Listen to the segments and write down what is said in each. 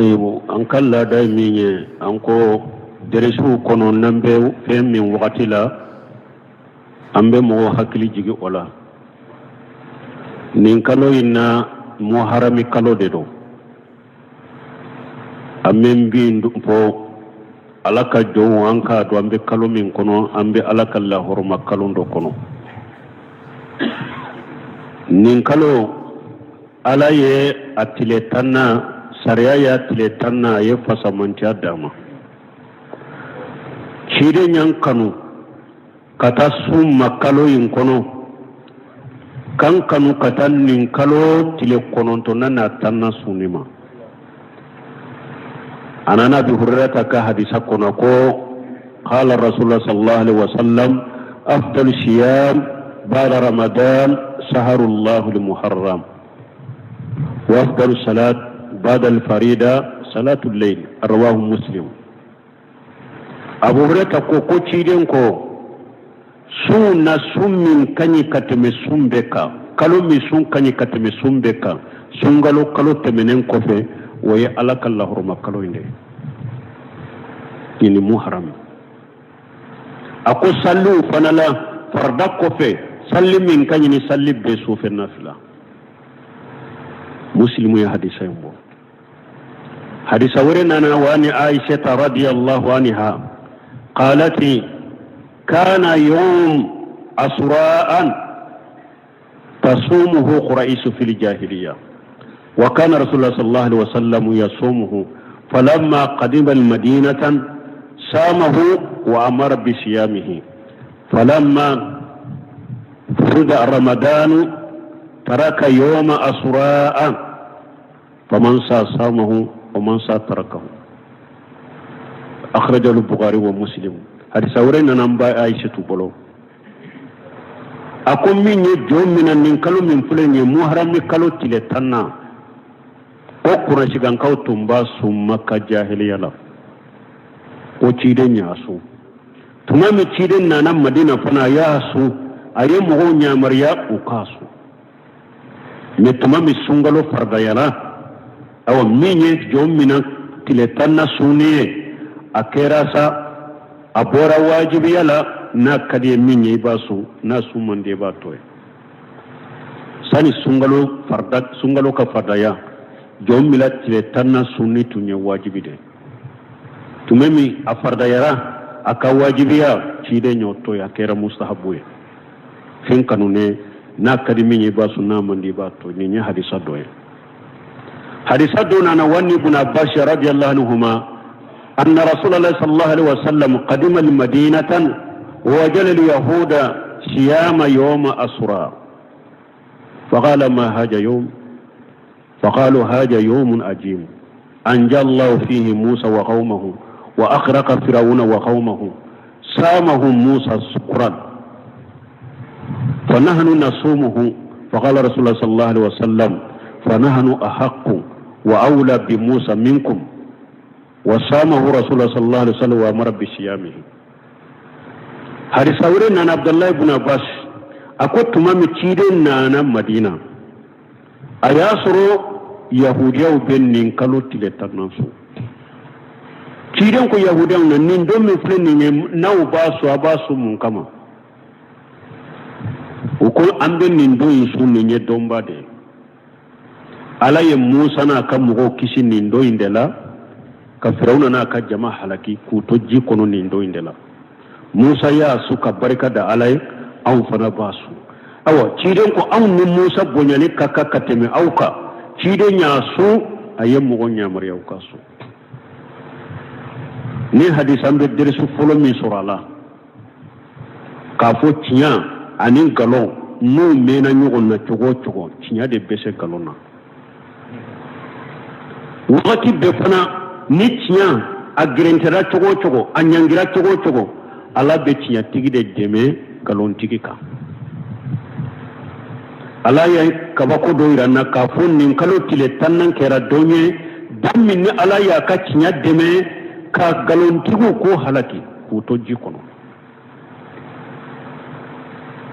An ka laada ye min ye, an ko deresiw kɔnɔ, n'an bɛ fɛn min wagati la, an bɛ mɔgɔw hakili jigin o la. Nin kalo in na, muharami kalo de don. An bɛ min fɔ Ala ka jɔnw, an k'a dɔn an bɛ kalo min kɔnɔ, an bɛ Ala ka lahɔrɔma kalo dɔ kɔnɔ. Nin kalo, Ala ye a tile tannan, sariya y'a tile tannan, a ye fasamantiya d'a ma. Ciden y'an kanu ka taa sun ma kalo in kɔnɔ, k'an kanu ka taa nin kalo tile kɔnɔntɔnnan n'a tannan sunni ma. A nana Abi Hurairata ka hadisa kɔnɔ ko qala rasulullah sallallahu alaihi wasallam: afdal siyam ba'da ramadan saharullah muharram wa afdal salat ba'da al-farida salatul layl. Rawahu Muslim. Abu Hurairata ko ciden ko sun na, sun min ka ɲi ka tɛmɛ sun bɛɛ kan, kalo min sun ka ɲi ka tɛmɛ sun bɛɛ kan sunkalo kalo tɛmɛnen kɔfɛ, o ye Ala ka lahɔrɔma kalo in de ye, nin muharram. A ko saliw fana la, farida kɔfɛ, sali min ka ɲi ni sali bɛɛ, sufɛ nafila. Muslimu ye hadisa in bɔ. Hadisa wɛrɛ nana: wa an Aishata radiyallahu anha qalati kana yawm asra'an tasumuhu quraish fil jahiliya wa kana rasulullah sallallahu alaihi wasallam yasumuhu, falamma qadima al madinata samahu wa amara bi siyamihi, falamma furida ramadanu taraka yawma asra'an, faman sa samahu wa man sa tarakahu. Akhrajahu al-Bukhari wa Muslim. Hadisa wɛrɛ nana an ba Aïsatu bolo. A ko min ye jɔn min na, nin kalo min filɛ nin ye, muharami kalo tile tannan, ko kurasikankaw tun b'a sun Maka jahiliya la, ko ciden y'a sun. Tuma min ciden nana Madina fana, a y'a sun, a ye mɔgɔw yamaruya u k'a sun. Mais tuma min sunkalo faridayara, awa, min ye jɔn mina tile tannan sunni ye, a kɛra sa, a bɔra wajibiya la. N'a ka di ye min ye, i b'a sun, n'a sun man di, i b'a to yen. Sani sunkalo farida, sunkalo ka faridaya, jɔn mina tile tannan sunni tun ye wajibi de. Tuma min a faridayara, a ka wajibiya, ciden y'o to yen, a kɛra mustahabu ye, fɛn kanunen. N'a ka di min ye, i b'a sun, n'a man di, i b'a to. Nin ye hadisa dɔ ye. Hadisa dɔ nana: wa an ibn Abbas radiyallahu anhuma anna rasulullah sallallahu alaihi wasallam qadima almadinatan wa wajada alyahuda siyama yawma asra, faqala: ma haja yawm? فقالوا: هذا يوم عظيم، أنجى الله فيه موسى وقومه وأغرق فرعون وقومه، صامهم موسى شكرا، فنحن نصومه. فقال رسول الله صلى الله عليه وسلم: فنحن أحق وأولى بموسى منكم. وصامه رسول الله صلى الله عليه وسلم وأمر بصيامه. Hadisa wɛrɛ nana Abdullahi ibn Abbas, a ko tuma min ciden nana Madina, a y'a sɔrɔ yahudiyaw bɛ nin kalo tile tannan sun. Ciden ko yahudiyaw na: nin don min filɛ nin ye, n'aw b'a sun, a b'a sun mun kama? U ko: an bɛ nin don in sun, nin ye donba de ye. Ala ye Musa n'a ka mɔgɔw kisi nin don in de la, ka Firawuna n'a ka jama halaki k'u to ji kɔnɔ nin don in de la. Musa y'a sun ka barika da Ala ye, anw fana b'a sun. Awa, ciden ko anw ni Musa bonyali ka kan ka tɛmɛ aw kan. Ciden y'a sun, a ye mɔgɔ yamaruya u ka sun. Ni hadisa, an bɛ derisu fɔlɔ min sɔrɔ a la, k'a fɔ tiɲɛ ani nkalon, n'u mɛnna ɲɔgɔn na cogo o cogo, tiɲɛ de bɛ se nkalon na wagati bɛɛ fana. Ni tiɲɛ a gɛrɛntɛra cogo o cogo, a ɲangira cogo o cogo, Ala bɛ tiɲɛtigi de dɛmɛ nkalontigi kan. Ala ye kabako dɔ yira n na k'a fɔ nin kalo tile tannan kɛra don ye, don min ni Ala y'a ka tiɲɛ dɛmɛ ka nkalontigiw ko halaki k'u to ji kɔnɔ,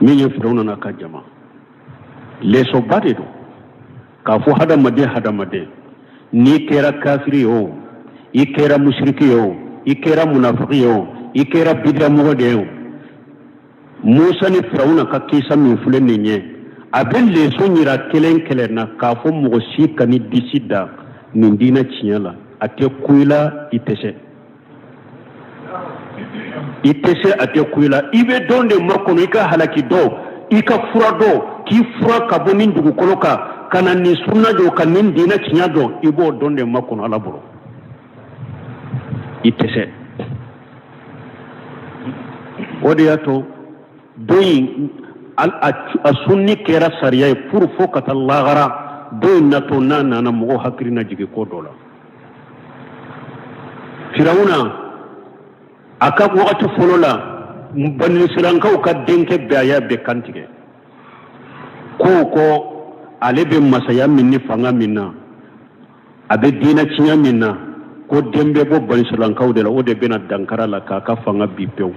min ye Firawuna n'a ka jama. Leçonba de don k'a fɔ hadamaden, hadamaden, N'i kɛra kafiri ye o, i kɛra musiriki ye o, i kɛra munafiki ye o, i kɛra bidiyamɔgɔ de ye o, Musa ni Firawuna ka kisa min filɛ nin ye, a bɛ leçon yira kelen kelen na k'a fɔ mɔgɔ si kan'i disi da nin diinɛ tiɲɛ la. A tɛ kun i la, i tɛ se, i tɛ se, a tɛ kun i la. I bɛ don de makɔnɔ i ka halaki don, i ka fura don, k'i fura ka bɔ nin dugukolo kan ka na nin sunna jɔ, ka nin diinɛ tiɲɛ dɔn. I b'o don de makɔnɔ Ala bolo, i tɛ se. O de y'a to don in a sunni kɛra sariya ye pour fo ka taa lahara. Don in natɔ, n'a nana, mɔgɔw hakili na jigin ko dɔ la. Firawuna a ka wagati fɔlɔ la, banisirailakaw ka denkɛ bɛɛ, a y'a bɛɛ kantigɛ ko ale bɛ masaya min ni fanga min na, a bɛ diinɛ tiɲɛ min na, ko den bɛ bɔ banisirailakaw de la, o de bɛna dankari a la k'a ka fanga bin pewu.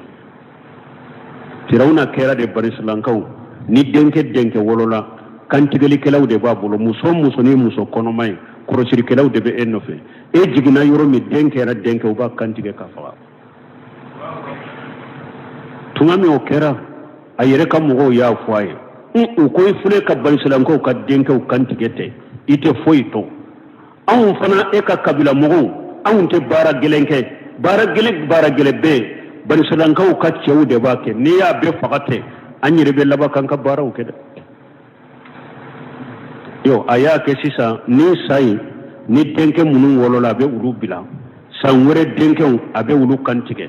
Firawuna kɛra de banisirailakaw ni denkɛ denkɛ wolola, kantigɛlikɛlaw de b'a bolo. Muso muso ni muso kɔnɔma ye, kɔrɔsirikɛlaw de bɛ e nɔfɛ. E jiginna yɔrɔ min, den kɛra denkɛ, u b'a kantigɛ ka faga. Tuma min o kɛra, a yɛrɛ ka mɔgɔw y'a fɔ a ye, u ko i filɛ ka banisirailakaw ka denkɛw kantigɛ tɛ, i tɛ foyi to anw fana. E ka kabila mɔgɔw, anw tɛ baara gɛlɛn kɛ. Baara gɛlɛn, baara gɛlɛn bɛɛ banisirailakaw ka cɛw de b'a kɛ. N'i y'a bɛɛ faga tɛ, an yɛrɛ bɛ laban k'an ka baaraw kɛ dɛ. Yo, a y'a kɛ sisan ni sa in ni denkɛ minnu wolola, a bɛ olu bila. San wɛrɛ denkɛw, a bɛ olu kantigɛ.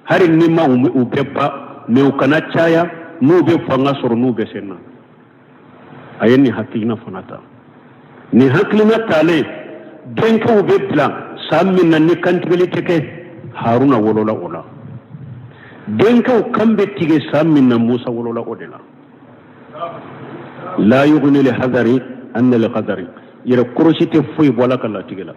Hali ni ma u bɛɛ ban, mais u kana caya, n'u bɛ fanga sɔrɔ, n'u bɛ sen na. A ye nin hakilina fana ta. Nin hakilina talen, denkɛw bɛ bila san min na ni kantigɛli tɛ kɛ, Haruna wolola o la. Denkɛw kan bɛ tigɛ san min na, Musa wolola o de la. La yughni li hadari anna li qadari. Yɛrɛ kɔrɔsi tɛ foyi bɔ Ala ka latigɛ la.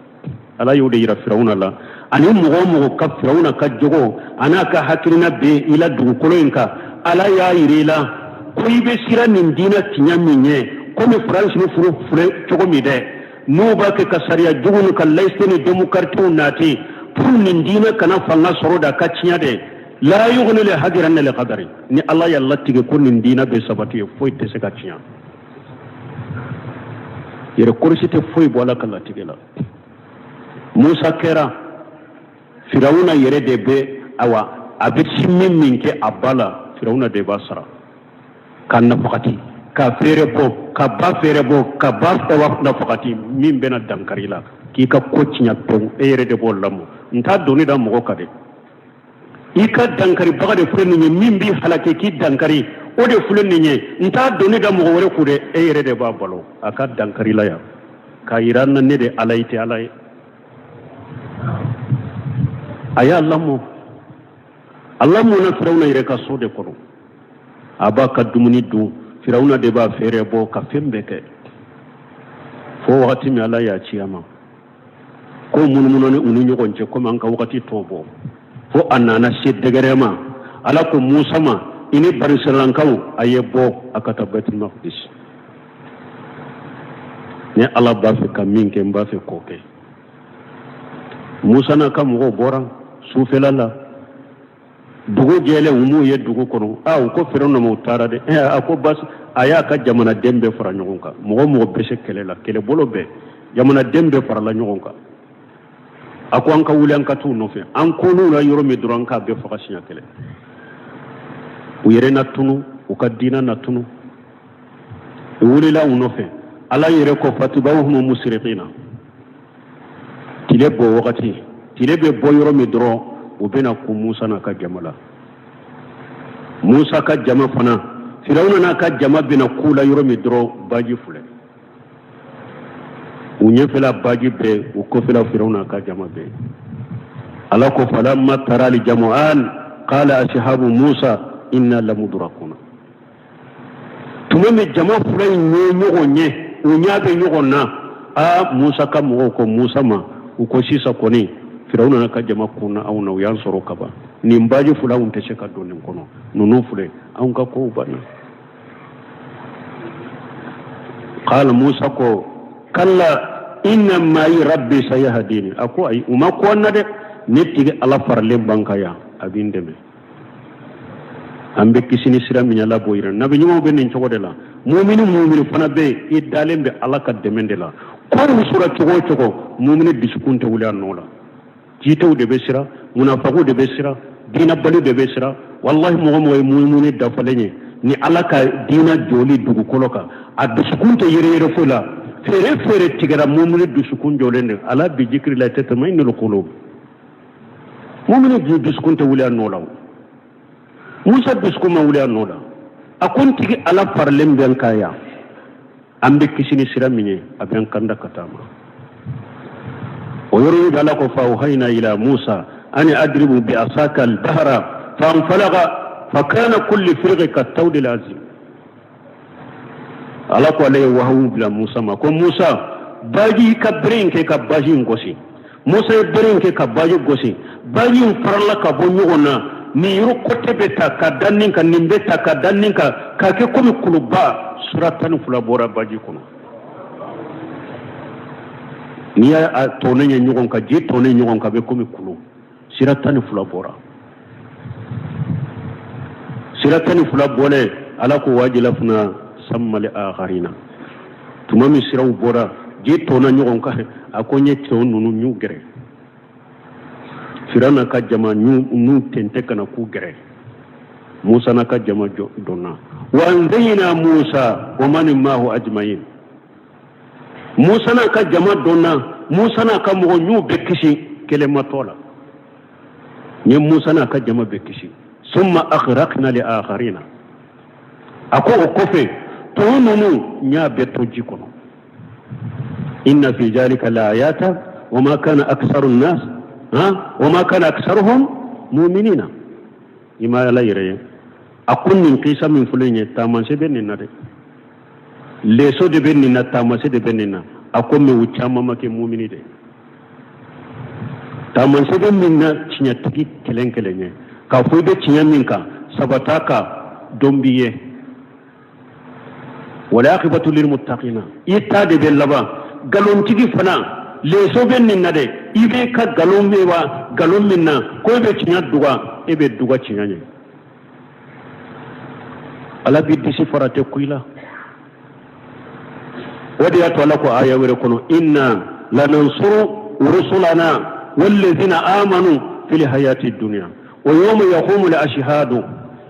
Ala y'o de yira Firawuna la, ani mɔgɔ o mɔgɔ ka Firawuna ka jogo an'a ka hakilina bɛ i la dugukolo in kan. Ala y'a yira i la ko i bɛ siran nin diinɛ tiɲɛ min ɲɛ, komi Faransi ni furu filɛ cogo min dɛ, n'u b'a kɛ ka sariya jugu ni ka laïcité ni démocratie nati pour nin diinɛ kana fanga sɔrɔ da ka tiɲɛ dɛ. La yughni li hadari anna li qadari. Ni Ala y'a latigɛ ko nin diinɛ bɛ sabati ye, foyi tɛ se ka tiɲɛ. Yɛrɛ kɔrɔsi tɛ foyi bɔ Ala ka latigɛ la. Musa kɛra Firawuna yɛrɛ de bɛ, awa, a bɛ si min min kɛ a ba la, Firawuna de b'a sara ka nafakati, ka fɛɛrɛ bɔ, ka ba fɛɛrɛ bɔ, ka ba nafakati. Min bɛna dankari la k'i ka ko tiɲɛ pewu, e yɛrɛ de b'o lamɔ. N t'a doni da mɔgɔ kan dɛ. I ka dankaribaga de filɛ nin ye, min b'i halaki k'i dankari, o de filɛ nin ye. N t'a doni da mɔgɔ wɛrɛ kun dɛ, e yɛrɛ de b'a balo a ka dankari la yan k'a yira n na ne de Ala, i tɛ Ala ye. A y'a lamɔ, a lamɔna Firawuna yɛrɛ ka so de kɔnɔ. A b'a ka dumuni dun, Firawuna de b'a fɛɛrɛ bɔ ka fɛn bɛɛ kɛ, fo wagati min Ala y'a ci a ma. Ko munumunu u ni ɲɔgɔn cɛ, komi an ka wagati t'o bɔ, fo a nana se degré ma. Ala ko Musa ma, i ni banisirailakaw, a ye bɔ a ka taa Baitul Maqdis. Ne Ala b'a fɛ ka min kɛ, n b'a fɛ k'o kɛ. Musa n'a ka mɔgɔw bɔra sufɛla la. Dugu jɛlen, u m'u ye dugu kɔnɔ. Aa, u ko Firawuna ma, u taara dɛ. A ko basi. A y'a ka jamanaden bɛɛ fara ɲɔgɔn kan, mɔgɔ mɔgɔ bɛ se kɛlɛ la, kɛlɛbolo bɛɛ, jamanaden bɛɛ farala ɲɔgɔn kan. A ko an ka wuli, an ka t'u nɔfɛ. An kɔn'u la yɔrɔ min dɔrɔn, an k'a bɛɛ faga siɲɛ kelen. U yɛrɛ na tunu, u ka diinɛ na tunu. U wulila u nɔfɛ. Ala yɛrɛ ko fatbauhum musriqina. Tile bɔ wagati, tile bɛ bɔ yɔrɔ min dɔrɔn, u bɛna kun Musa n'a ka jama la. Musa ka jama fana, Firawuna n'a ka jama bɛna k'u la yɔrɔ min dɔrɔn, baji filɛ u ɲɛfɛla, baji bɛɛ u kɔfɛla, Firawuna ka jama bɛɛ. Ala ko falamma tara al jamu'an qala ashabu Musa inna lamudrakuna. Tuma min jama fila in ye ɲɔgɔn ye, u ɲɛ bɛ ɲɔgɔn na, aa, Musa ka mɔgɔw ko Musa ma, u ko sisan kɔni, Firawuna n'a ka jama kunna anw na, u y'an sɔrɔ kaban. Nin baji fila, anw tɛ se ka don nin kɔnɔ. Ninnu filɛ, anw ka kow banna. Qala Musa ko kalla. inna ma'i rabbi sayahdini. A ko ayi, u ma kɔn n na dɛ, ne tigi Ala faralen b'an kan yan, a bɛ n dɛmɛ. An bɛ kisi ni sira min ye, Ala b'o yira. Nabi ɲumanw bɛ nin cogo de la. Mumini mumini fana bɛ yen, i dalen bɛ Ala ka dɛmɛ de la. Ko wusura cogo o cogo, mumini dusukun tɛ wuli a nɔ la. Jitew de bɛ siran, munafagiw de bɛ siran, diinabali de bɛ siran. Walahi, mɔgɔ mɔgɔ ye mumini dafalen ye ni Ala ka diina jɔli dugukolo kan, a dusukun tɛ yɛrɛyɛrɛ foyi la. Feere feere tigɛra, mumini dusukun jɔlen de. Ala bi zikirilahi tatma'innul qulub. Mumini dusukun tɛ wuli a nɔ la. O Musa dusukun ma wuli a nɔ la. A ko n tigi Ala faralen bɛ n kan yan, an bɛ kisi ni sira min ye, a bɛ n kanda ka taa ma. O yɔrɔ bɛ Ala ko fa awhayna ila Musa an idrib bi asaka albahra fanfalaga fa kana kullu firqin ka tawdil azim. Ala ko ale ye wahawu bila Musa ma ko Musa, baji ka bere in kɛ ka baji in gosi. Musa ye bere in kɛ ka baji gosi, baji in farala ka bɔ ɲɔgɔn na. Nin yɔrɔ côté bɛ ta ka da nin kan, nin bɛ ta ka da nin kan, k'a kɛ komi kuluba. Sira 12 bɔra baji kɔnɔ. N'i y'a tɔnnen ye ɲɔgɔn kan, ji tɔnnen ɲɔgɔn kan, a bɛ komi kulu. Sira 12 bɔra. Sira 12 bɔlen, Ala ko wajlafna sammal akharina. Tuma min siraw bɔra, ji tɔnna ɲɔgɔn kan, a ko n ye cɛw ninnu ɲ'u gɛrɛ. Firawuna ka jama n'u tɛntɛ ka na k'u gɛrɛ. Musa n'a ka jama donna. Wa anjayna Musa wa man maahu ajmain. Musa n'a ka jama donna, Musa n'a ka mɔgɔ ɲ'u bɛɛ kisi, kelen ma to la. N ye Musa n'a ka jama bɛɛ kisi. Summa aghraqna li akharina. A ko o kɔfɛ, tɔw ninnu n y'a bɛɛ to ji kɔnɔ. Inna fi zalika la ayata wa ma kana aktharu nnas ha wa ma kana aktharuhum mu'minina. I ma Ala yɛrɛ ye. A ko nin kisa min filɛ nin ye, taamasiyɛn bɛ nin na dɛ, leçon de bɛ nin na, taamasiyɛn de bɛ nin na. A ko mais u caman ma kɛ mumini de. Taamasiyɛn bɛ min na, tiɲɛtigi kelen kelen ye k'a fɔ i bɛ tiɲɛ min kan, sabata kan, don b'i ye. Wal aqibatu lil muttaqina, i ta de bɛ laban. Nkalonntigi fana, leçon bɛ nin na dɛ. I bɛ ka nkalon bɛ wa nkalon min na ko e bɛ tiɲɛ duga, e bɛ duga tiɲɛ ye. Ala b'i disi fara tɛ ku i la. O de y'a to Ala ko aya wɛrɛ kɔnɔ: inna lanansuru rusulana wallazina amanu fil hayati dunya wa yawma yaqumu al ashhadu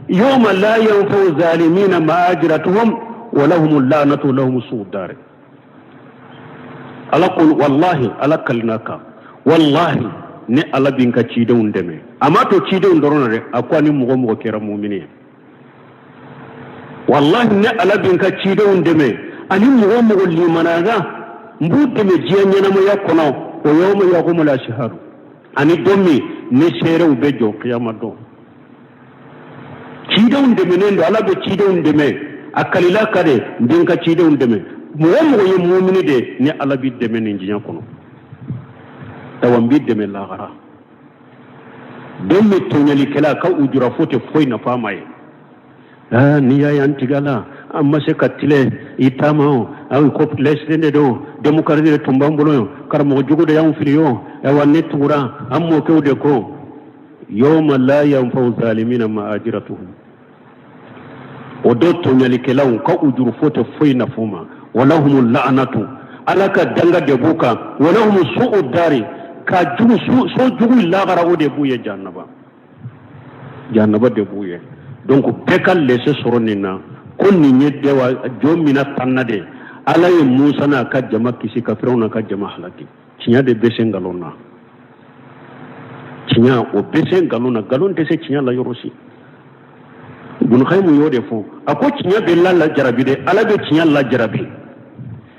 yawma la yanfa'u zalimina ma'ajratuhum wa lahum la'natu lahum su'ud dar. Ala ko wallahi, Ala kalina kan, wallahi ne Ala bɛ n ka cidenw dɛmɛ. A ma to cidenw dɔrɔn na dɛ, a ko ani mɔgɔ mɔgɔ kɛra mumini ye. Wallahi ne Ala bɛ n ka cidenw dɛmɛ ani mɔgɔ mɔgɔ limanana, n b'u dɛmɛ diɲɛ ɲɛnamaya kɔnɔ. Wa yawma yaqumul ashhadu, ani don min ni seerew bɛ jɔ, kiyama don. Cidenw dɛmɛnen don, Ala bɛ cidenw dɛmɛ. A kalila ka de, n bɛ n ka cidenw dɛmɛ. Mɔgɔ mɔgɔ ye mumini de, ni Ala b'i dɛmɛ nin diɲɛ kɔnɔ, awa n b'i dɛmɛ lahara don min tɔɲɔlikɛla ka ujura fo tɛ foyi nafa ma ye. Aa, n'i y'a ye an tigɛ la, an ma se ka tilen i taama o, aw ko laïcité de don, démocratie de tun b'an bolo, karamɔgɔ jugu de y'anw fili o, ayiwa ne tugura an mɔkɛw de kɔ. Yawma la yanfa'u zalimina ma'ajiratuhum, o don tɔɲɔlikɛlaw ka ujuru fo tɛ foyi nafa ma. Walahum la'anatu, Ala ka danga de b'u kan. Walahum su'u dari, ka jugu so jugu lagara, o de b'u ye jahannaba, jahannaba de b'u ye. Donc bɛɛ ka leçon sɔrɔ nin na ko nin ye dewa jɔn mina tanna de. Ala ye Musa n'a ka jama kisi ka Firawuna ka jama halaki. Tiɲɛ de bɛ se nkalon na, tiɲɛ o bɛ se nkalon na, nkalon tɛ se tiɲɛ la yɔrɔ si. Ibn Qayyim y'o de fɔ, a ko tiɲɛ bɛ la lajarabi dɛ, Ala bɛ tiɲɛ lajarabi,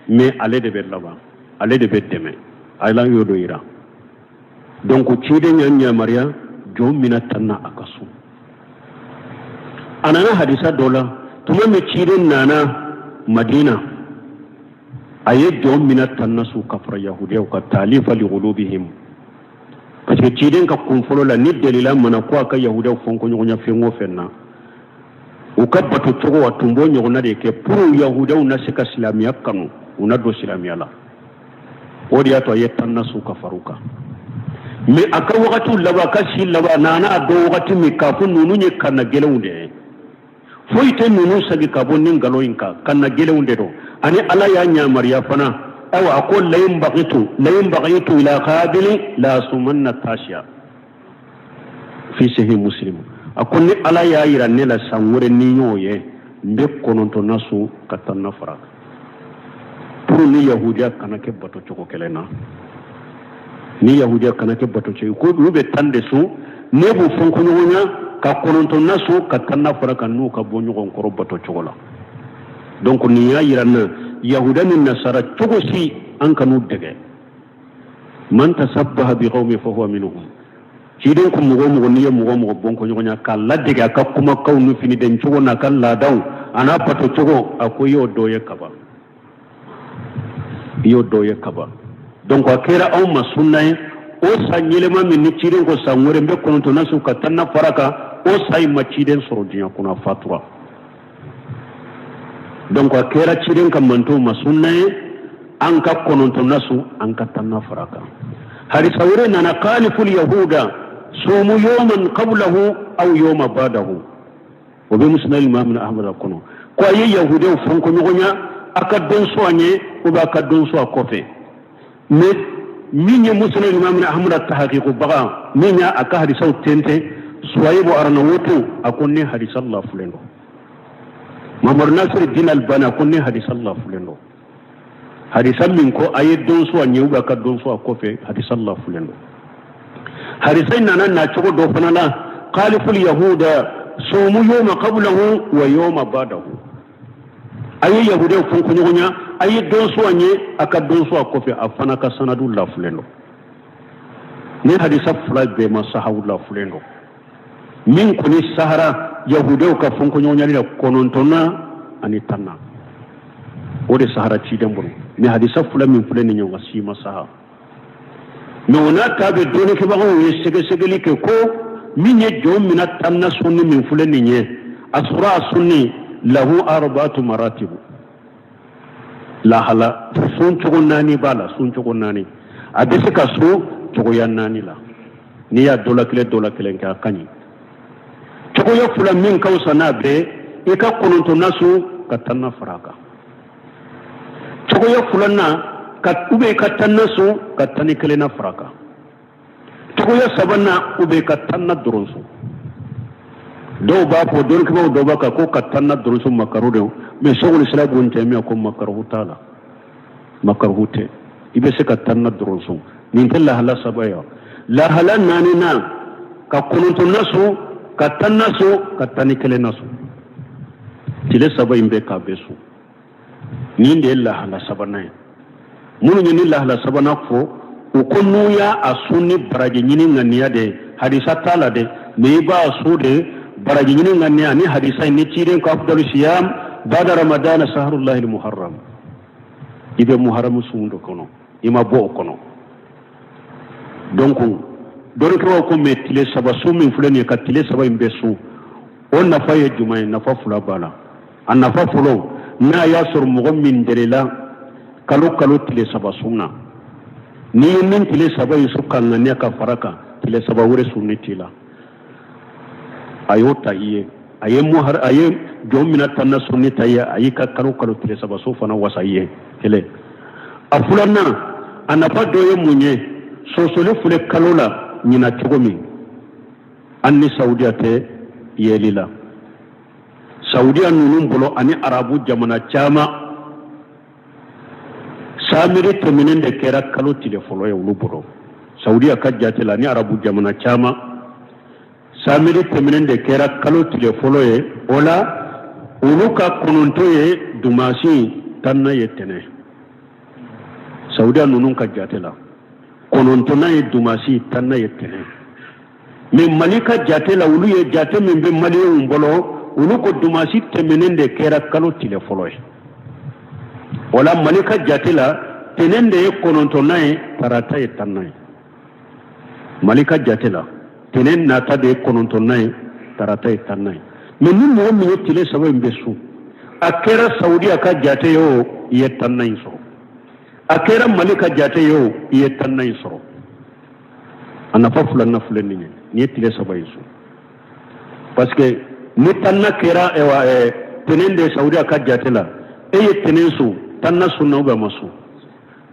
mais ale de bɛ laban, ale de bɛ dɛmɛ. Ala y'o de yira. Donc ciden y'an yamaruya jɔn mina tan na a ka sun. A nana hadisa dɔ la, tuma min ciden nana Madina, a ye jɔn mina tan na sun ka fara yahudiyaw ka taalifa liqulubihim, parce que ciden ka kun fɔlɔ la, ni delila mana ko a ka yahudiyaw fɔnkɔɲɔgɔnya fɛn o fɛn na, u ka bato cogo, a tun b'o ɲɔgɔnna de kɛ pour yahudiyaw na se ka silamɛya kanu, u na don silamɛya la. O de y'a to a ye tanna sun ka far'u kan. Mais a ka wagatiw laban, a ka si laban, a nana a dɔn wagati min k'a fɔ ninnu ye kanna gɛlɛnw de ye, foyi tɛ ninnu sagi ka bɔ nin nkalon in kan, kanna gɛlɛnw de don. Ani Ala y'a yamaruya fana, ayiwa, a ko layin bagitu layin bagitu ila kabili la asumanna tasiya fi sahih Muslim. A ko ni Ala y'a yira ne la san wɛrɛ ni y'o ye, n bɛ kɔnɔntɔnna sun ka tanna fara kan, pour ni yahudiya kana kɛ bato cogo kelen na, ni yahudiya kana kɛ bato cogo ko olu bɛ 10 de sun, ne b'u fɔnkɔɲɔgɔnya ka kɔnɔntɔnna sun ka tanna fara kan, n'u ka bɔ ɲɔgɔn kɔrɔ bato cogo la. Donc nin y'a yira n na, yahuda ni nasara cogo si an kan'u dege. Man tasabbaha bi qawmi fa huwa minhum. Ciden ko mɔgɔ o mɔgɔ, n'i ye mɔgɔ o mɔgɔ bɔnkɔɲɔgɔnya k'a ladege a ka kumakanw ni finiden cogo n'a ka laadaw a n'a bato cogo, a ko i y'o dɔ ye kaban, i y'o dɔ ye kaban. Donc a kɛra anw ma sunna ye. O san yɛlɛma min ni ciden ko san wɛrɛ n bɛ kɔnɔntɔnna sun ka tanna fara kan, o san in ma ciden sɔrɔ diɲɛ kɔnɔ, a fatura. Donc a kɛra ciden ka mantonw ma sunna ye an ka kɔnɔntɔnna sun, an ka tanna fara kan. Hadisa wɛrɛ nana: khaliful yahuda sumu yawman qablahu aw yawma ba'dahu. O bɛ Musnad Imam Ahmad kɔnɔ, ko a ye yahudiw fɔnkɔɲɔgɔnya, a ka don sun a ɲɛ ou bien a ka don sun a kɔfɛ. Mais min ye Musnad Imam Ahmad tahakikubaga, min y'a a ka hadisaw tɛntɛn, Suwayibu Aranawoto, a ko nin hadisa lafulen don. Mamadu Nasiru Din Albani a ko nin hadisa lafulen don. Hadisa min ko a ye don sun a ɲɛ ou bien a ka don sun a kɔfɛ, hadisa lafulen don. Hadisa in nana na cogo dɔ fana la: khaliful yahuda sumu yawma qablahu wa yawma ba'dahu. A ye yahudiw fɔnkɔɲɔgɔnya, a ye don sun a ɲɛ, a ka don sun a kɔfɛ. A fana ka sanadu lafulen don. Ni hadisa fila bɛɛ ma sahaw lafulen don. Min kɔni sahara yahudiw ka fɔnkɔɲɔgɔnyali la, kɔnɔntɔnna ani tanna, o de sahara ciden bolo. Ni hadisa fila min filɛ nin ɲɔgɔn si ma saha. Mais o n'a ta bɛ, dɔnnikɛbagaw ye sɛgɛsɛgɛli kɛ ko min ye jɔn mina tanna sunni min filɛ nin ye, a sɔrɔ a sunni lahu arba'atu maratibu, lahala sun cogo naani b'a la. Sun cogo naani, a bɛ se ka sun cogoya naani la. N'i y'a dɔ la kelen, dɔ la kelen kɛ, a ka ɲi. Cogoya fila min ka fisa n'a bɛɛ, i ka kɔnɔntɔnna sun ka tanna fara a kan. Cogoya filanan ka ou bien i ka tanna sun ka 11nan fara a kan. Cogoya sabanan, ou bien i ka tanna dɔrɔn sun. Dɔw b'a fɔ, dɔnnikɛbaaw dɔw b'a kan ko ka tanna dɔrɔn sun makaru de. Mais Sɛkul Islam Ibn Taymiya ko makaruhu t'a la, makaruhu tɛ, i bɛ se ka tanna dɔrɔn sun. Nin tɛ lahala saba ye wa? Lahala naaninan, ka kɔnɔntɔnna sun, ka tanna sun, ka 11nan sun, tile saba in bɛɛ k'a bɛɛ sun. Nin de ye lahala sabanan ye. Minnu ye ni lahala sabanan fɔ, u ko n'u y'a a sun ni baraji ɲini ŋaniya de ye, hadisa t'a la dɛ, mais i b'a sun de baraji ɲini ŋaniya ni hadisa in ni ciden ko afdalu siyam bada ramadana saharullahi muharram. I bɛ muharram sun dɔ kɔnɔ, i ma bɔ o kɔnɔ. Donc dɔnnikɛlaw ko mais tile saba sun min filɛ nin ye, ka tile saba in bɛɛ sun, o nafa ye jumɛn ye? Nafa fila b'a la. A nafa fɔlɔ, n'a y'a sɔrɔ mɔgɔ min delila kalo kalo tile saba sun na, n'i ye min tile saba in sun ka ŋaniya ka fara kan, tile saba wɛrɛ sunni t'i la. A y'o ta i ye, a ye muhar, a ye jɔn mina tanna sunni ta i ye, a y'i ka kalo kalo tile saba sun fana wasa i ye. Kelen. A filanan, a nafa dɔ ye mun ye? Sosoli filɛ kalo la ɲina cogo min, an ni Saudiya tɛ yeli la. Saudiya ninnu bolo ani arabu jamana caman, samedi tɛmɛnen de kɛra kalo tile fɔlɔ ye olu bolo. Saudiya ka jate la ni arabu jamana caman, samedi tɛmɛnen de kɛra kalo tile fɔlɔ ye. O la olu ka kɔnɔntɔn ye dumasi, tanna ye tɛnɛ. Saudiya ninnu ka jate la, kɔnɔntɔnna ye dumasi, tanna ye tɛnɛ. Mais Mali ka jate la, olu ye jate min bɛ maliyɛnw bolo, olu ko dumasi tɛmɛnen de kɛra kalo tile fɔlɔ ye. O la Mali ka jate la, tɛnɛn de ye kɔnɔntɔnna ye, tarata ye tanna ye. Mali ka jate la, tɛnɛn nata de ye kɔnɔntɔnna ye, tarata ye tanna ye. Mais ni mɔgɔ min ye tile saba in bɛ sun, a kɛra Saudiya ka jate ye o, i ye tanna in sɔrɔ. A kɛra Mali ka jate ye o, i ye tanna in sɔrɔ. A nafa filanan filɛ nin ye, n'i ye tile saba in sun, parce que ni tanna kɛra ɛwa tɛnɛn de Saudiya ka jate la, e ye tɛnɛn sun, tanna sunna ou bien a ma sun?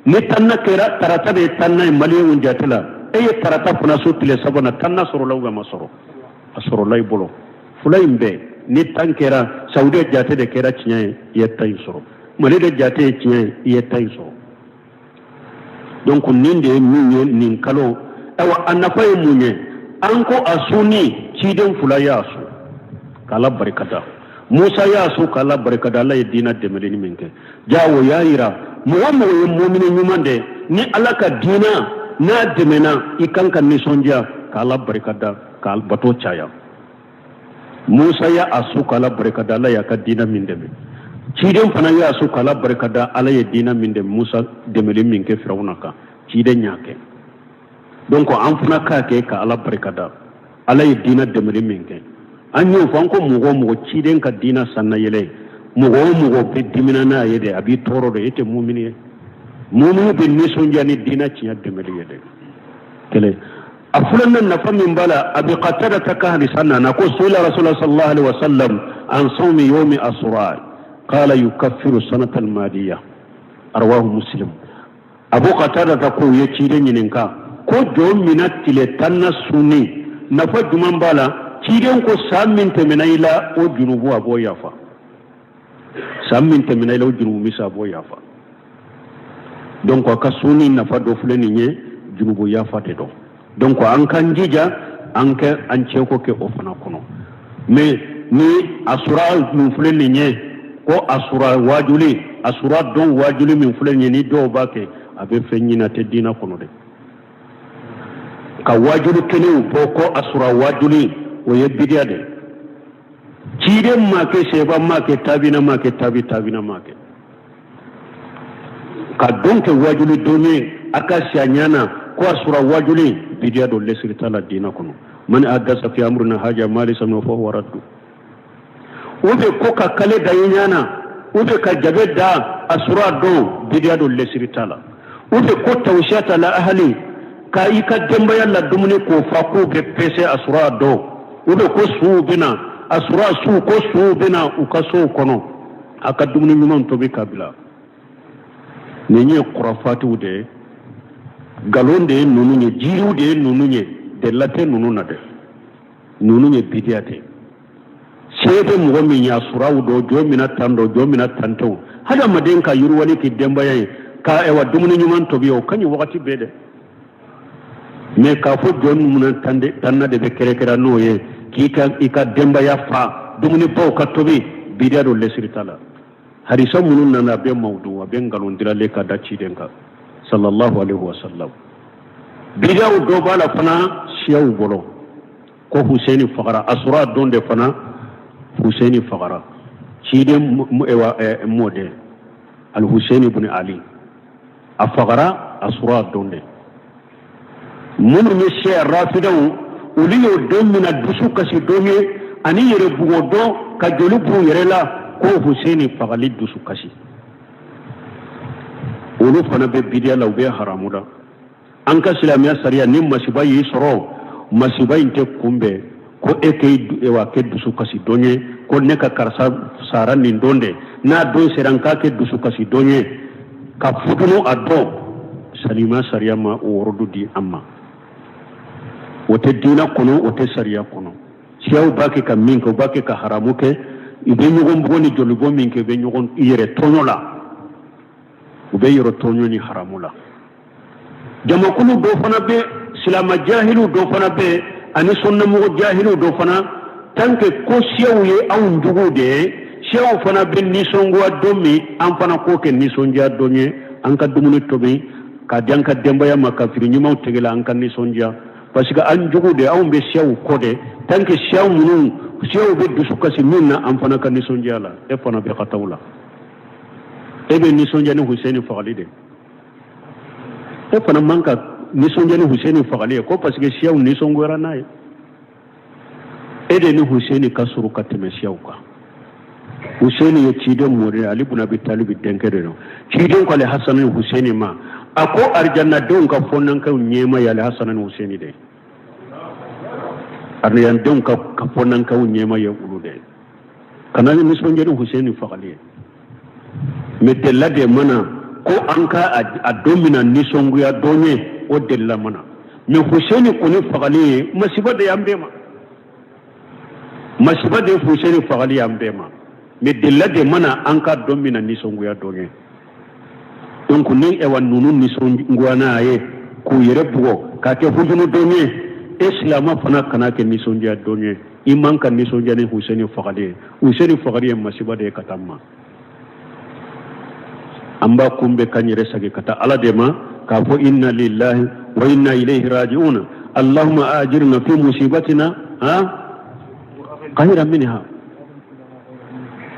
Ni tanna kɛra tarata de ye tanna ye maliyɛnw jate la, e ye tarata fana sun tile sabanan, tanna sɔrɔla ou bien a ma sɔrɔ? A sɔrɔla i bolo. Fila in bɛɛ, ni tan kɛra Saudiya jate de kɛra tiɲɛ ye, i ye tan in sɔrɔ. Mali de jate ye tiɲɛ ye, i ye tan in sɔrɔ. Donc nin de ye min ye nin kalo. Ayiwa, a nafa ye mun ye? An ko a sunni, ciden fila y'a sun k'Ala barika da. Musa y'a sun k'Ala barika da, Ala ye diina dɛmɛli min kɛ. Ja o y'a yira mɔgɔ mɔgɔ ye mumini ɲuman de, ni Ala ka diina n'a dɛmɛna, i kan ka nisɔndiya k'Ala barika da, k'a bato caya. Musa y'a sun k'Ala barika da, Ala y'a ka diina min dɛmɛ. Ciden fana y'a sun k'Ala barika da, Ala ye diina min dɛmɛ, Musa dɛmɛli min kɛ Firawuna kan, ciden y'a kɛ. Donc an fana k'a kɛ ka Ala barika da, Ala ye diina dɛmɛli min kɛ. An y'o fɔ, an ko mɔgɔ o mɔgɔ ciden ka diina sannayɛlɛ, mɔgɔ o mɔgɔ bɛ dimina n'a ye dɛ, a b'i tɔɔrɔ dɛ, e tɛ mumini ye. Mumini bɛ nisɔndiya ni diina tiɲɛ dɛmɛli ye dɛ. Kelen. A filanan nafa min b'a la, Abi Qatada ka hadisa nana ko suila Rasulullah sallallahu alaihi wasallam an sawmi yawmi asura qala yukaffiru sanata almadiya, rawahu Muslim. Abu Qatada ta ko u ye ciden ɲininka ko jɔn mina tile tanna sunni, nafa jumɛn b'a la? Ciden ko san min tɛmɛna i la, o junubu a b'o yafa. San min tɛmɛna i la, o junubu misa a b'o yafa. Donc a ka sunni nafa dɔ filɛ nin ye, junubu yafa de don. Donc an k'an jija, an kɛ an cɛko kɛ o fana kɔnɔ. Mais ni asura min filɛ nin ye, ko asura wajuli, asura don wajuli min filɛ nin ye, ni dɔw b'a kɛ, a bɛ fɛn ɲini, a tɛ diina kɔnɔ dɛ. Ka wajuli kelenw bɔ ko asura wajuli, o ye bidiya de. Ciden ma kɛ, seba ma kɛ, tabina ma kɛ, tabi tabina ma kɛ. Ka don kɛ wajuli don ye a ka siya ɲɛ na ko asura wajuli, bidiya don, lesiri t'a la diina kɔnɔ. Man ahdasa fi amrina haja ma laysa minhu fahuwa raddu. U bɛ ko ka kale da i ɲɛ na, u bɛ ka jabe da asura don, bidiya don, lesiri t'a la. U bɛ ko tawsiyata la ahali, ka i ka denbaya la dumuni k'o fa k'u bɛ pese asura don. U bɛ ko suw bɛ na asura su, ko suw bɛ na u ka sow kɔnɔ, a ka dumuni ɲuman tobi ka bila. Nin ye kurafatiw de ye, nkalon de ye ninnu ye, jiriw de ye ninnu ye, delila tɛ ninnu na dɛ. Ninnu ye bidiya de. Se bɛ mɔgɔ min ye asuraw dɔ jɔ mina tan dɔ jɔ mina tan tɛw, hadamaden ka yiriwali k'i denbaya ye, ka ɛwa dumuni ɲuman tobi, o ka ɲi wagati bɛɛ dɛ. Mais k'a fɔ jɔ minnu tanna de bɛ kɛrɛkɛrɛ n'o ye k'i ka i ka denbaya fa dumunibaw ka tobi, bidiya don, lesiri t'a la. Hadisa minnu nana, a bɛ mawudu, a bɛ nkalon diralen ka da ciden kan sallallahu alaihi wa sallam. Bidiyaw dɔ b'a la fana siyaw bolo ko Huseni fagara asura don de fana. Huseni fagara, ciden mɔden Alhuseni ibn Ali, a fagara asura don de. Minnu ye siya rafidaw, olu y'o don mina dusu kasi don ye ani yɛrɛ bugɔ don, ka joli b'u yɛrɛ la ko Huseni fagali dusu kasi. Olu fana bɛ bidiya la, u bɛ haramu la. An ka silamɛya sariya, ni masiba y'i sɔrɔ, masiba in tɛ kunbɛn ko e k'e wa kɛ dusu kasi don ye, ko ne ka karisa sara nin don de, n'a don sera n k'a kɛ dusu kasi don ye ka futunu a dɔn. Silamɛya sariya ma o wɔrɔdu di an ma. O tɛ diinɛ kɔnɔ, o tɛ sariya kɔnɔ. Siyaw b'a kɛ ka min kɛ, u b'a kɛ ka haramu kɛ. I bɛ ɲɔgɔn bugɔ ni jolibɔ min kɛ, i bɛ ɲɔgɔn i yɛrɛ tɔɲɔ la, u bɛ yɔrɔ tɔɲɔ ni haramu la. Jamakulu dɔ fana bɛ, silama jahiliw dɔ fana bɛ, ani sunnamɔgɔ jahiliw dɔ fana. Tant que ko siyaw ye anw juguw de ye, siyaw fana bɛ nisɔngoya don min, an fana k'o kɛ nisɔndiya don ye, an ka dumuni tobi k'a di an ka denbaya ma, ka fini ɲumanw tigɛ la, an ka nisɔndiya, parce que an jugu de, anw bɛ siyaw kɔ de. Tant que siyaw minnu, siyaw bɛ dusu kasi min na, an fana ka nisɔndiya la. E fana bɛ ka taa la, e bɛ nisɔndiya ni Huseni fagali de. E fana man ka nisɔndiya ni Huseni fagali ye ko parce que siyaw nisɔngoyara n'a ye. E de ni Huseni ka surun ka tɛmɛ siyaw kan. Huseni ye ciden mɔden Ali bun Abi Talibi denkɛ de don. Ciden ko ale Hasana ni Huseni ma, a ko arijanadenw ka fɔnankɛw ɲɛmaa ye ale Hasana ni Huseni de ye. Arijanadenw ka fɔnankɛw ɲɛmaa ye olu de ye. Kana nisɔndiya ni Huseni fagali ye. Mais delila de ma na ko an ka a don mina nisɔngoya don ye, o delila ma na. Mais Huseni kɔni fagali ye masiba de y'an bɛɛ ma. Masiba de Huseni fagali y'an bɛɛ ma. Mais delila de ma na an ka don mina nisɔngoya don ye. Donc ni ɛwa ninnu nisɔngoya n'a ye k'u yɛrɛ bugɔ k'a kɛ hujunu don ye, e silama fana kana kɛ nisɔndiya don ye. I man ka nisɔndiya ni Huseni fagali ye. Huseni fagali ye masiba de ye ka taa ma. An b'a kunbɛn k'an yɛrɛ sagi ka taa Ala de ma k'a fɔ inna lillahi wa inna ilayhi raji'un allahumma ajirna fi musibatina ha khayran minha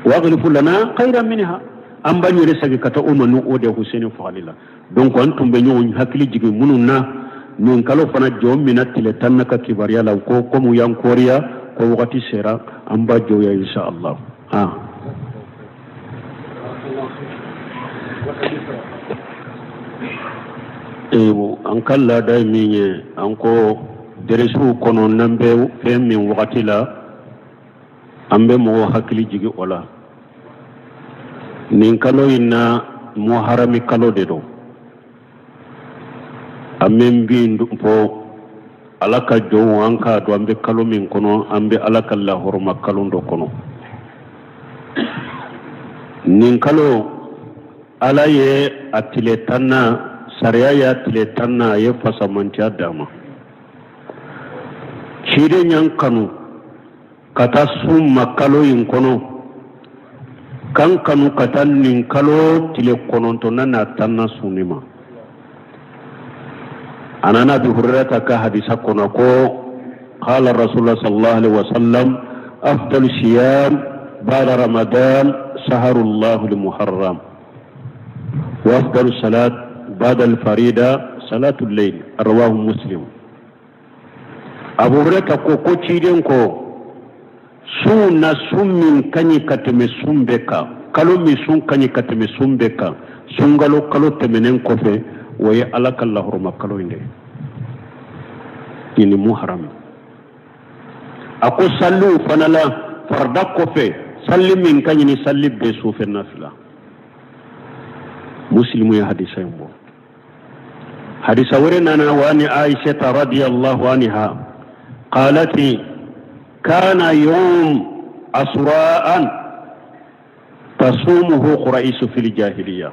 wa aghlif lana khayran minha. An b'an yɛrɛ sagi ka taa o ma ni o de Huseni fagali la. Donc an tun bɛ ɲɔgɔn hakili jigin minnu na nin kalo fana jɔ mina tile tan na ka kibaruya la ko komi y'an kɔriya ko wagati sera an b'a jɔ yan insha Allah. Ah. An ka laada ye min ye, an ko deresiw kɔnɔ n'an bɛ fɛn min wagati la, an bɛ mɔgɔw hakili jigin o la. Nin kalo in na, muharami kalo de don. An bɛ min fɔ ala ka jɔnw, an k'a dɔn an bɛ kalo min kɔnɔ, an bɛ ala ka lahɔrɔma kalo dɔ kɔnɔ. Nin kalo, ala ye a tile tanna, sariya y'a tile tanna, a ye fasamantiya d'a ma. Ciden y'an kanu ka taa sun ma kalo in kɔnɔ, k'an kanu ka taa nin kalo tile kɔnɔntɔnna n'a tanna sunni ma. A nana Abi Hurairata ka hadisa kɔnɔ ko qala rasulullah sallallahu alaihi wasallam afdalu siyam ba'da ramadan saharullahu al-muharram wa afdalu salat ba'da al-farida salatul layl, rawahu Muslim. Abu Hurairata ko ko ciden ko sun na, sun min ka ɲi ka tɛmɛ sun bɛɛ kan, kalo min sun ka ɲi ka tɛmɛ sun bɛɛ kan sunkalo kalo tɛmɛnen kɔfɛ, o ye ala ka lahɔrɔma kalo in de ye, nin muharram. A ko saliw fana la, farida kɔfɛ, sali min ka ɲi ni sali bɛɛ, sufɛ nafila. Muslimu ye hadisa in bɔ. Hadisa wɛrɛ nana wa ani Aishata radiyallahu anha qalat kana yawm asra'an tasumuhu quraish fil jahiliya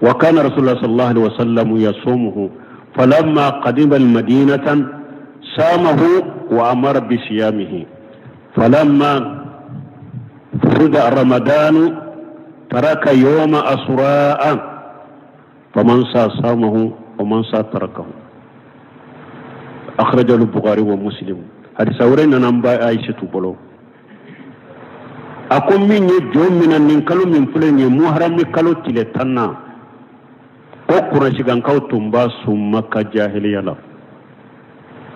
wa kana rasulullah sallallahu alaihi wasallam yasumuhu, falamma qadima almadinata samahu wa amara bisiyamihi, falamma furida ramadanu taraka yawma asra'an, faman sa samahu wa man sa tarakahu, akhrajahu Bukhari wa Muslim. Hadisa wɛrɛ nana an ba Aïsatu bolo, a ko min ye jɔn mina nin kalo min filɛ nin ye, muharami kalo tile tanna, ko kurasikankaw tun b'a sun Maka jahiliya la,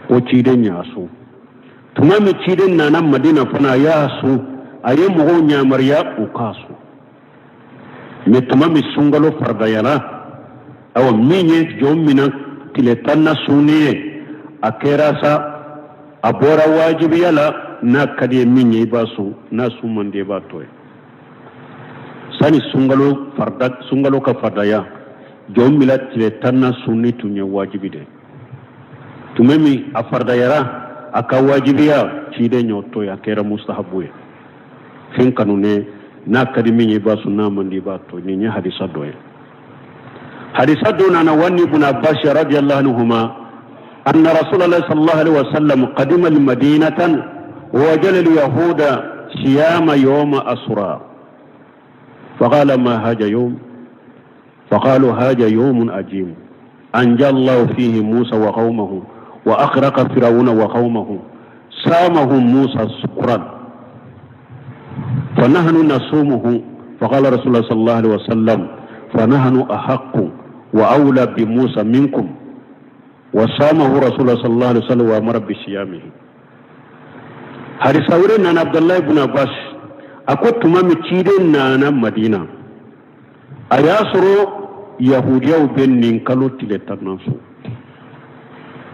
ko ciden y'a sun. Tuma min ciden nana Madina fana, a y'a sun, a ye mɔgɔw yamaruya u k'a sun. Mais tuma min sunkalo faridayara, awa min ye jɔn mina tile tanna sunni ye, a kɛra sa a bɔra wajibiya la. N'a ka di ye min ye, i b'a sun, n'a sun man di, i b'a to yen. Sani sunkalo farida, sunkalo ka faridaya, jɔn mina tile tanna sunni tun ye wajibi de. Tuma min a faridayara, a ka wajibiya, ciden y'o to yen, a kɛra mustahabu ye, fɛn kanunen. N'a ka di min ye, i b'a sun, n'a man di, i b'a to. Nin ye hadisa dɔ ye. Hadisa dɔ nana wa ani ibn Abbas radiyallahu anhuma anna rasulullah sallallahu alaihi wasallam qadima almadinatan wa wajada alyahuda siyama yawma asra, faqala ma haja yawm, faqalu haja yawmun ajim anja Allah fihi Musa wa qaumahu wa aghraqa Fir'auna wa qaumahu, samahum Musa sukran fa nahnu nasumuhu, faqala rasulullah sallallahu alaihi wasallam fa nahnu ahaqqu wa awla bi Musa minkum, wa samahu rasulullah sallallahu alaihi wasallam wa amara bi siyamihi. Hadisa wɛrɛ nana Abdullahi ibn Abbas, A ko tuma min ciden nana Madina, a y'a sɔrɔ yahudiyaw bɛ nin kalo tile tannan sun.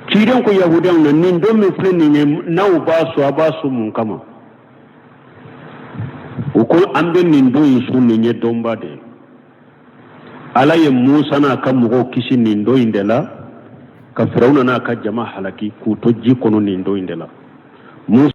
Ciden ko yahudiyaw na, nin don min filɛ nin ye, n'aw b'a sun, a b'a sun mun kama? U ko an bɛ nin don in sun, nin ye donba de ye. Ala ye Musa n'a ka mɔgɔw kisi nin don in de la, ka Firawuna n'a ka jama halaki k'u to ji kɔnɔ nin don in de la. Musa